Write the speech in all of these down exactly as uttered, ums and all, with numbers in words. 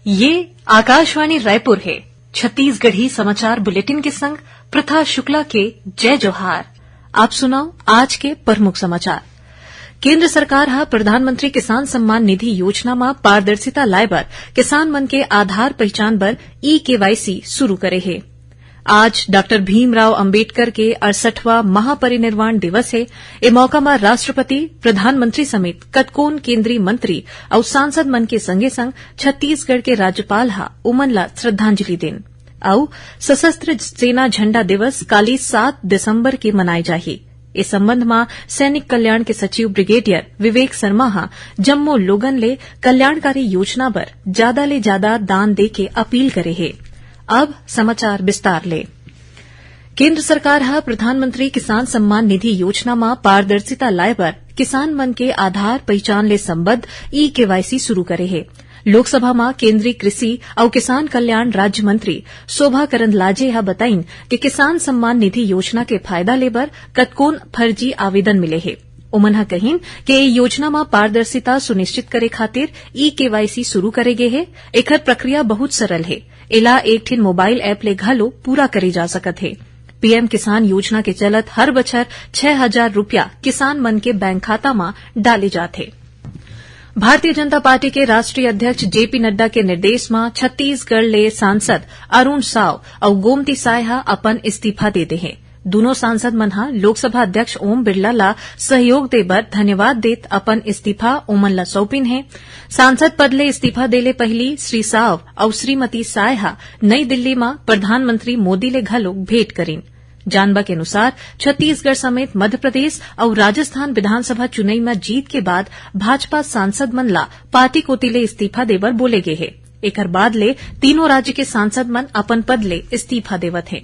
ये आकाशवाणी रायपुर हे। छत्तीसगढ़ी समाचार बुलेटिन के संग प्रथा शुक्ला के जय जोहार। आप सुनव आज के प्रमुख समाचार। केंद्र सरकार ह प्रधानमंत्री किसान सम्मान निधि योजना म पारदर्शिता लाए बर किसान मन के आधार पहिचान बर ई केवाईसी शुरू करे हे। आज डॉक्टर भीमराव अंबेडकर के अड़सठवां महापरिनिर्वाण दिवस हे। ए मौका म राष्ट्रपति, प्रधानमंत्री समेत कतकोन केंद्रीय मंत्री अउ सांसद मन के संगे-संग छत्तीसगढ़ के राज्यपाल ह उमन ला श्रद्धांजलि दीन। अउ सशस्त्र सेना झंडा दिवस काली सात दिसंबर के मनाए जाही। ए संबंध म सैनिक कल्याण के सचिव ब्रिगेडियर विवेक शर्मा ह जम्मो लोगन ले कल्याणकारी योजना बर जादा ले जादा दान दे के अपील करे हे। अब समाचार विस्तार ले। केंद्र सरकार ह प्रधानमंत्री किसान सम्मान निधि योजना म पारदर्शिता लाए बर किसान मन के आधार पहिचान ले संबद्ध ई केवाईसी शुरू करे हे। लोकसभा म केंद्रीय कृषि अउ किसान कल्याण राज्य मंत्री शोभा करंदलाजे ह बताइन कि किसान सम्मान निधि योजना के फायदा ले बर कतकोन फर्जी आवेदन मिले हे। ओमन ह कहिन कि ए योजना म पारदर्शिता सुनिश्चित करे खातिर ई केवाईसी शुरू करे गे हे। एखर प्रक्रिया बहुत सरल हे। एला एक ठिन मोबाइल ऐप ले घलो पूरा करे जा सकत हे। पीएम किसान योजना के चलत हर बछर छह हजार रुपया किसान मन के बैंक खाता म डाले जात हे। भारतीय जनता पार्टी के राष्ट्रीय अध्यक्ष जेपी नड्डा के निर्देश म छत्तीसगढ़ ले सांसद अरुण साव अउ गोमती साय ह अपन इस्तीफा दे दे हे। दूनों सांसद मन ह लोकसभा अध्यक्ष ओम बिरला ला सहयोग दे बर धन्यवाद देत अपन इस्तीफा ओमन ला सौंपिन हे। सांसद पद ले इस्तीफा देले पहिली श्री साव अउ श्रीमती साय ह नई दिल्ली म प्रधानमंत्री मोदी ले घलो भेंट करिन। जानबा के अनुसार, छत्तीसगढ़ समेत मध्य प्रदेश अउ राजस्थान विधानसभा चुनई म जीत के बाद भाजपा सांसद मन ला पार्टी कोति ले इस्तीफा देबर बोले गे हे। एकर बाद ले तीनों राज्य के सांसद मन अपन पद ले इस्तीफा देवत हे।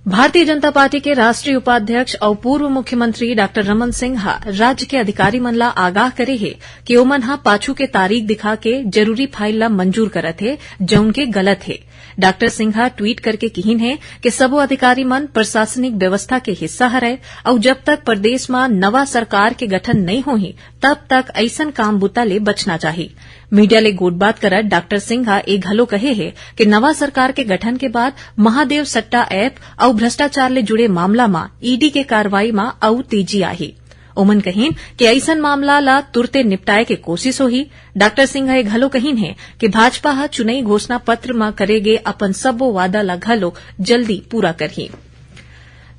भारतीय जनता पार्टी के राष्ट्रीय उपाध्यक्ष अउ पूर्व मुख्यमंत्री डॉक्टर रमन सिंह ह राज्य के अधिकारी मन ला आगाह करे हे कि ओमन ह पाछू के तारीख दिखा के जरूरी फाइल ला मंजूर करत हे, जउन के गलत हे। डॉक्टर सिंह ह ट्वीट करके किहिन हे कि सबो अधिकारी मन प्रशासनिक व्यवस्था के हिस्सा हरय अउ जब तक प्रदेश म नवा सरकार के गठन नइ होही, तब तक अइसन काम बुता ले बचना चाही। मीडिया ले गोठबात करत डॉक्टर सिंह ह ए घलो कहे हे कि नवा सरकार के गठन के बाद महादेव सट्टा ऐप अउ भ्रष्टाचार ले जुड़े मामला म ईडी के कार्रवाई म अउ तेजी आही। ओमन कहिन कि अइसन मामला ला तुरते निपटाए के कोशिश होही। डॉक्टर सिंह ह ए घलो कहिन हे कि भाजपा ह चुनई घोषणा पत्र म करे गे अपन सब्बो वादा ला घलो जल्दी पूरा करही।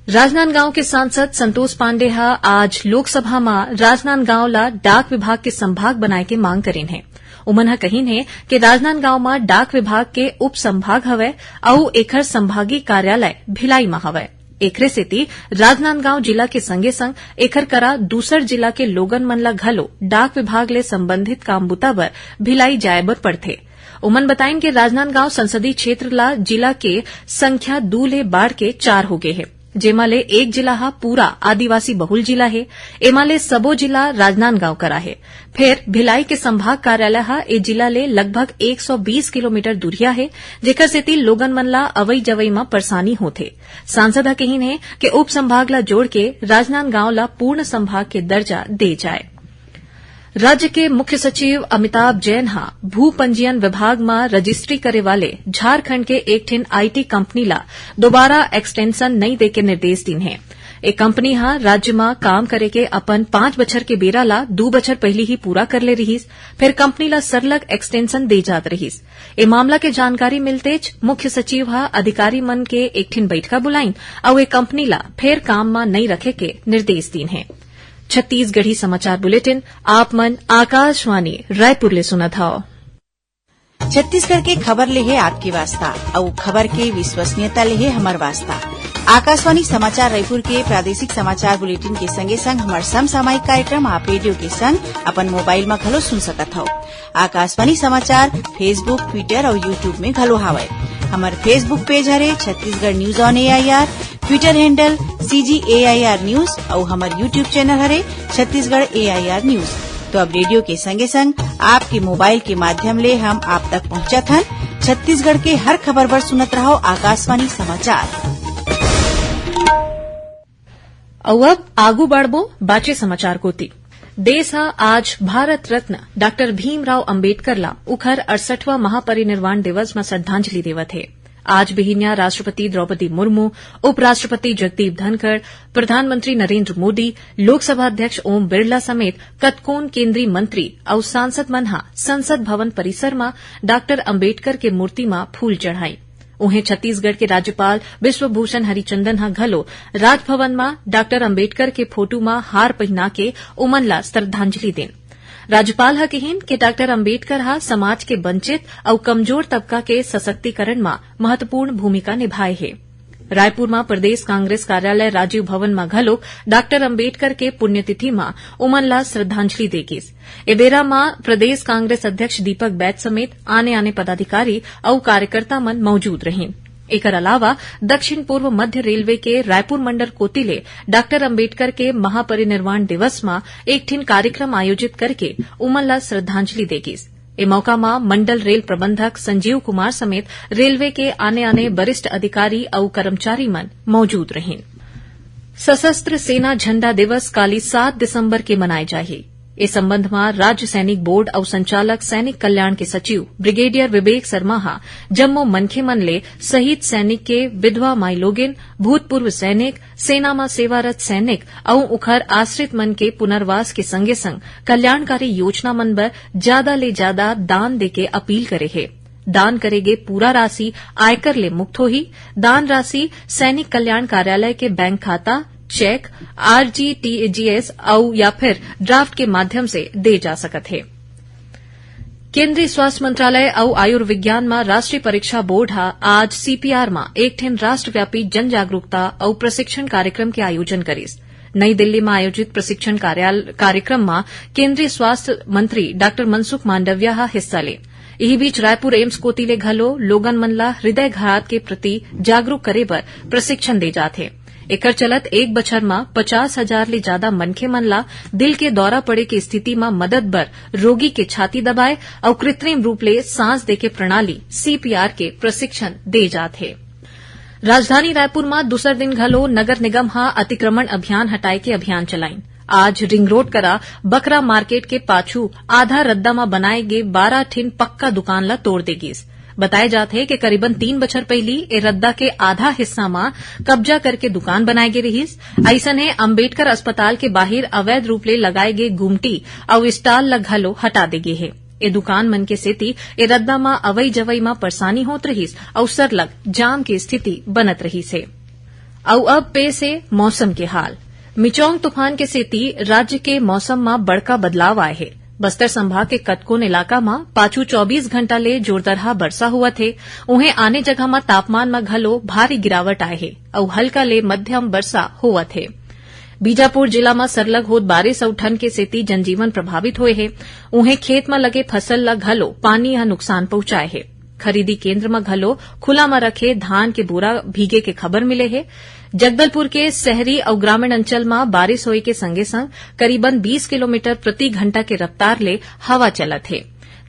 राजनांदगांव के सांसद संतोष पांडे ह आज लोकसभा म राजनांदगांव ला डाक विभाग के संभाग बनाए के मांग करिन हे। ओमन ह कहिन हे कि राजनांदगांव म डाक विभाग के उप संभाग हवय अउ एखर संभागीय कार्यालय भिलाई म हवय। एकरे सेती राजनांदगांव जिला के संगे-संग एखर करा दूसर जिला के लोगन मन ला घलो डाक विभाग ले संबंधित काम बुता बर भिलाई जाए बर पड़थे। ओमन बताइन के राजनांदगांव संसदीय क्षेत्र ला जिला के संख्या दू ले बाढ़ के चार हो गे हे, जेमा ले एक जिला ह पूरा आदिवासी बहुल जिला हे। एमा ले सबो जिला राजनांदगांव करा हे। फेर भिलाई के संभाग कार्यालय ह ए जिला ले लगभग एक सौ बीस किलोमीटर दूरिहा हे, जेकर सेती लोगन मन ला अवई-जवई म परेशानी होथे। सांसद ह कहिन हे कि उप संभाग ला जोड़ के राजनांदगांव ला पूर्ण संभाग के दर्जा दे जाए। राज्य के मुख्य सचिव अमिताभ जैन ह भू पंजीयन विभाग म रजिस्ट्री करे वाले झारखंड के एक ठिन आईटी कंपनी ला दोबारा एक्सटेंशन नइ दे के निर्देश दीन हे। ए कंपनी ह राज्य म काम करे के अपन पांच बछर के बेरा ला दू बछर पहिली ही पूरा कर ले रिहिस, फेर कंपनी ला सरलग एक्सटेंशन दे जात रिहिस। ए मामला के जानकारी मिलतेच मुख्य सचिव ह अधिकारी मन के एक ठिन बइठका बुलाइन अउ ए कंपनी ला फेर काम म नइ रखे के निर्देश दीन हे। छत्तीसगढ़ी समाचार बुलेटिन आप मन आकाशवाणी रायपुर ले सुनत हव। छत्तीसगढ़ के खबर ले हे आपके वास्ता, अउ खबर के विश्वसनीयता ले हे हमर वास्ता। आकाशवाणी समाचार रायपुर के प्रादेशिक समाचार बुलेटिन के संगे संग हमर समसामयिक कार्यक्रम आप रेडियो के संग अपन मोबाइल म घलो सुन सकत हव। आकाशवाणी समाचार Facebook, Twitter अउ YouTube में घलो हावय। हमर Facebook पेज हरे Chhattisgarh news on AIR, Twitter handle CG AIR news अउ हमर YouTube चैनल हरे छत्तीसगढ़ एआईआर न्यूज। तो अब रेडियो के संगे संग आपके मोबाइल के माध्यम ले हम आप तक पहुंचत हन। छत्तीसगढ़ के हर खबर बर सुनत रहव आकाशवाणी समाचार। अउ अब आगू बढ़बो बाचे समाचार कोति। देश ह आज भारत रत्न डॉक्टर भीमराव अंबेडकर ला उखर अड़सठवां महापरिनिर्वाण दिवस म श्रद्धांजलि देवत हे। आज बिहिनिया राष्ट्रपति द्रौपदी मुर्मू, उपराष्ट्रपति जगदीप धनखड़, प्रधानमंत्री नरेंद्र मोदी, लोकसभा अध्यक्ष ओम बिरला समेत कतकोन केंद्रीय मंत्री अउ सांसद मन ह संसद भवन परिसर म डॉक्टर अंबेडकर के मूर्ति म फूल चढ़ाई। उहें, छत्तीसगढ़ के राज्यपाल विश्वभूषण हरिचंदन ह घलो राजभवन म डॉक्टर अंबेडकर के फोटो म हार पहिना के उमन ला श्रद्धांजलि देन। राज्यपाल ह किहिन कि डॉक्टर अंबेडकर ह समाज के वंचित अउ कमजोर तबका के सशक्तिकरण म महत्वपूर्ण भूमिका निभाए हे। रायपुर म प्रदेश कांग्रेस कार्यालय राजीव भवन म घलोक डॉक्टर अंबेडकर के पुण्यतिथि म उमन ला श्रद्धांजलि दे गिस। ए बेरा म प्रदेश कांग्रेस अध्यक्ष दीपक बैज समेत आने-आने पदाधिकारी अउ कार्यकर्ता मन मौजूद रहिन। एकर अलावा दक्षिण पूर्व मध्य रेलवे के रायपुर मंडल कोति ले डॉक्टर अंबेडकर के महापरिनिर्वाण दिवस म एक ठिन कार्यक्रम आयोजित करके उमन ला श्रद्धांजलि दे गिस। ए मौका म मंडल रेल प्रबंधक संजीव कुमार समेत रेलवे के आने-आने वरिष्ठ अधिकारी अउ कर्मचारी मन मौजूद रहिन। सशस्त्र सेना झंडा दिवस काली सात दिसंबर के मनाए जाही। ए संबंध म राज्य सैनिक बोर्ड अउ संचालक सैनिक कल्याण के सचिव ब्रिगेडियर विवेक शर्मा ह जम्मो मनखे मन ले शहीद सैनिक के विधवा माईलोगिन, भूतपूर्व सैनिक, सेना म सेवारत सैनिक अउ उखर आश्रित मन के पुनर्वास के संगे-संग कल्याणकारी योजना मन बर जादा ले जादा दान देके अपील करे हे। दान करे गे पूरा राशि आयकर ले मुक्त होही। दान राशि सैनिक कल्याण कार्यालय के बैंक खाता, चेक, आरटीजीएस अउ या फिर ड्राफ्ट के माध्यम से दे जा सकत हे। केंद्रीय स्वास्थ्य मंत्रालय अउ आयुर्विज्ञान म राष्ट्रीय परीक्षा बोर्ड ह आज सीपीआर म एक ठिन राष्ट्रव्यापी जन जागरूकता अउ प्रशिक्षण कार्यक्रम के आयोजन करिस। नई दिल्ली म आयोजित प्रशिक्षण कार्याल-, कार्यक्रम म केंद्रीय स्वास्थ्य मंत्री डॉक्टर मनसुख मांडविया ह हिस्सा ले। इही बीच रायपुर एम्स कोति ले घलो लोगन मन ला हृदयघात के प्रति जागरूक करे बर प्रशिक्षण दे जात हे। एकर चलत एक बछर म पचास हजार ले जादा मनखे मन ला दिल के दौरा पड़े के स्थिति म मदद बर रोगी के छाती दबाए अउ कृत्रिम रूप ले सांस देके प्रणाली सीपीआर के प्रशिक्षण दे जात हे। राजधानी रायपुर म दूसर दिन घलो नगर निगम ह अतिक्रमण अभियान हटाए के अभियान चलाइन। आज रिंग रोड करा बकरा मार्केट के पाछू आधा रद्दा म बनाए गे बारह ठिन पक्का दुकान ल तोड़ दे गिस। बताए जात हे कि करीबन तीन बछर पहिली ए रद्दा के आधा हिस्सा म कब्जा करके दुकान बनाए गे रिहिस। अइसने अंबेडकर अस्पताल के बाहिर अवैध रूप ले लगाए गे गुमटी अउ स्टॉल ल घलो हटा दे गे हे। ए दुकान मन के सेती ए रद्दा म अवई जवई म परेशानी होत रहिस अउ सरलग जाम के स्थिति बनत रहिस हे। अउ अब पेश हे मौसम के हाल। मिचौंग तूफान के सेती राज्य के मौसम म बड़का बदलाव आए हे। बस्तर संभाग के कतकोन इलाका म पाछू चौबीस घंटा ले जोरदरहा बरसा होवत हे। उहें, आने जगह म तापमान म घलो भारी गिरावट आए हे अउ हल्का ले मध्यम बरसा होवत हे। बीजापुर जिला म सरलग होत बारिश अउ ठंड के सेती जनजीवन प्रभावित होए हे। उहें, खेत म लगे फसल ल घलो पानी ह नुकसान पहुंचाए हे। खरीदी केंद्र म घलो खुला म रखे धान के बोरा भीगे के खबर मिले हे। जगदलपुर के शहरी अउ ग्रामीण अंचल म बारिश होए के संगे संग करीबन बीस किलोमीटर प्रति घंटा के रफ्तार ले हवा चलत हे।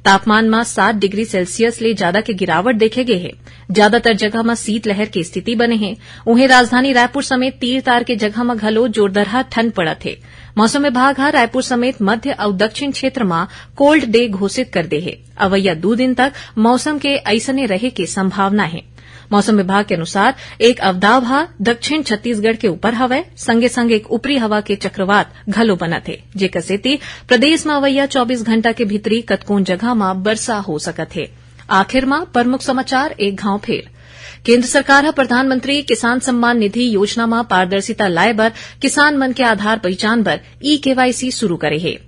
तापमान म सात डिग्री सेल्सियस ले जादा के गिरावट देखे गे हे। जादातर जगह म शीतलहर के स्थिति बने हे। उहें, राजधानी रायपुर समेत तीर तार के जगह म घलो जोरदरहा ठंड पड़त हे। मौसम विभाग ह रायपुर समेत मध्य अउ दक्षिण क्षेत्र म कोल्ड डे घोषित कर दे हे। अवइया दू दिन तक मौसम के अइसने रहे के संभावना हे। मौसम विभाग के अनुसार, एक अवदाव ह दक्षिण छत्तीसगढ़ के ऊपर हवय, संगे संग एक ऊपरी हवा के चक्रवात घलो बनत हे, जेकर सेती प्रदेश म अवइया चौबीस घंटा के भीतरी कतकोन जगह म बरसा हो सकत हे। आखिर म प्रमुख समाचार एक घांव फेर। केंद्र सरकार ह प्रधानमंत्री किसान सम्मान निधि योजना म पारदर्शिता लाए बर किसान मन के आधार पहिचान बर ई केवाईसी शुरू करे हे।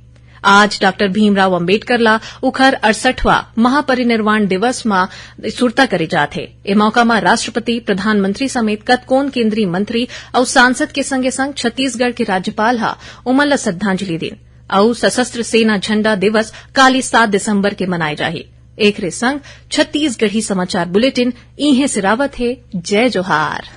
आज डॉक्टर भीमराव अंबेडकर ला उखर अड़सठवां महापरिनिर्वाण दिवस म सुरता करे जात हे। ए मौका म राष्ट्रपति, प्रधानमंत्री समेत कतकोन केंद्रीय मंत्री अउ सांसद के संगे संग छत्तीसगढ़ के राज्यपाल ह उमन ला श्रद्धांजलि दीन अउ सशस्त्र सेना झंडा दिवस काली सात दिसंबर के मनाए जाही। एकरे संग छत्तीसगढ़ी समाचार बुलेटिन इहें सिरावत हे। जय जोहार।